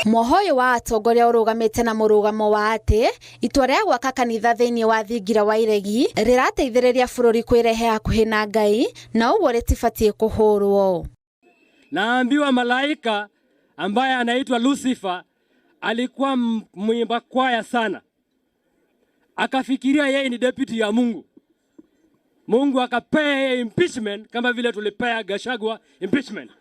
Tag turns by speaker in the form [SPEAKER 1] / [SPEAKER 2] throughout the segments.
[SPEAKER 1] Mwoho ũyũ wa atongoria ũrũgamĩte na mũrũgamo wa atĩ itua rĩa gwaka kanitha thĩinĩ wa thingira wa iregi rĩrateithĩrĩria bũrũri kwĩrehe hakuhĩ na Ngai na ũguo rĩtibatiĩ kũhũrwo.
[SPEAKER 2] Naambiwa malaika ambaye anaitwa Lucifer alikuwa mwimba kwaya sana, akafikiria yeye ni deputy ya Mungu. Mungu akapea yeye impeachment kama vile tulipea Gachagua impeachment.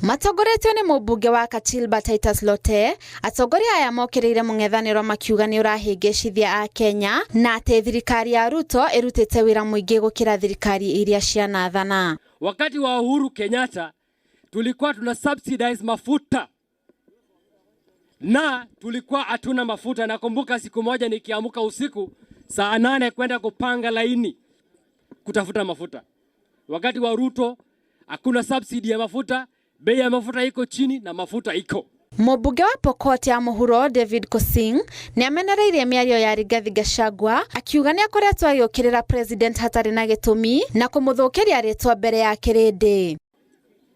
[SPEAKER 1] Matongoretio nĩ mũmbunge wa Kachilba Titus Lote, atongoria aya mokĩrĩire mũng'ethanĩro makiuga nĩ ũrahĩngĩcithia Akenya na atĩ thirikari ya Ruto ĩrutĩte wĩra mũingĩ gũkĩra thirikari iria cianathana.
[SPEAKER 2] Wakati wa Uhuru Kenyatta tulikuwa tuna subsidize mafuta na tulikuwa hatuna mafuta. Nakumbuka siku moja nikiamka usiku saa 8 kwenda kupanga laini kutafuta mafuta. Wakati wa Ruto hakuna subsidy ya mafuta, bei ya mafuta iko chini na mafuta iko.
[SPEAKER 1] Mũmbunge wa Pokot ya mũhuro David Kosing nĩ amenereirie mĩario ya Rigathi Gachagua akiuga nĩ akoretwo agĩũkĩrĩra president hatarĩ na gĩtũmi na kũmũthũkĩria rĩtwa mbere ya kĩrĩndĩ.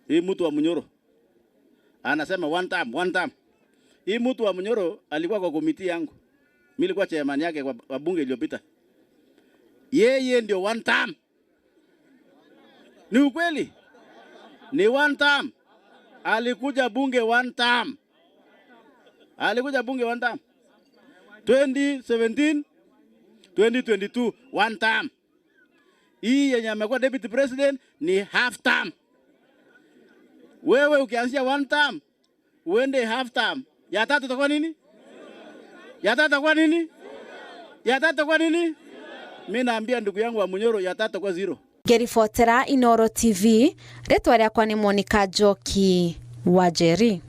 [SPEAKER 3] Hii mtu wa Munyoro anasema one time, one time. Hii mtu wa Munyoro alikuwa kwa komiti yangu. Mimi nilikuwa chairman yake kwa bunge iliyopita. Yeye ndio one time. Ni ukweli? Ni one time. Alikuja bunge one time. Alikuja bunge one time. 2017, 2022 one time. Hii yenye amekuwa deputy president ni half term. Wewe ukianzia one term, uende half term. Ya tatu itakuwa nini? Ya tatu itakuwa nini? Ya tatu itakuwa nini? Mimi naambia ndugu yangu wa Munyoro, ya tatu itakuwa zero.
[SPEAKER 1] Ngĩribotera Inooro TV, rĩtwa rĩakwa nĩ Monica Njoki wa Njeri.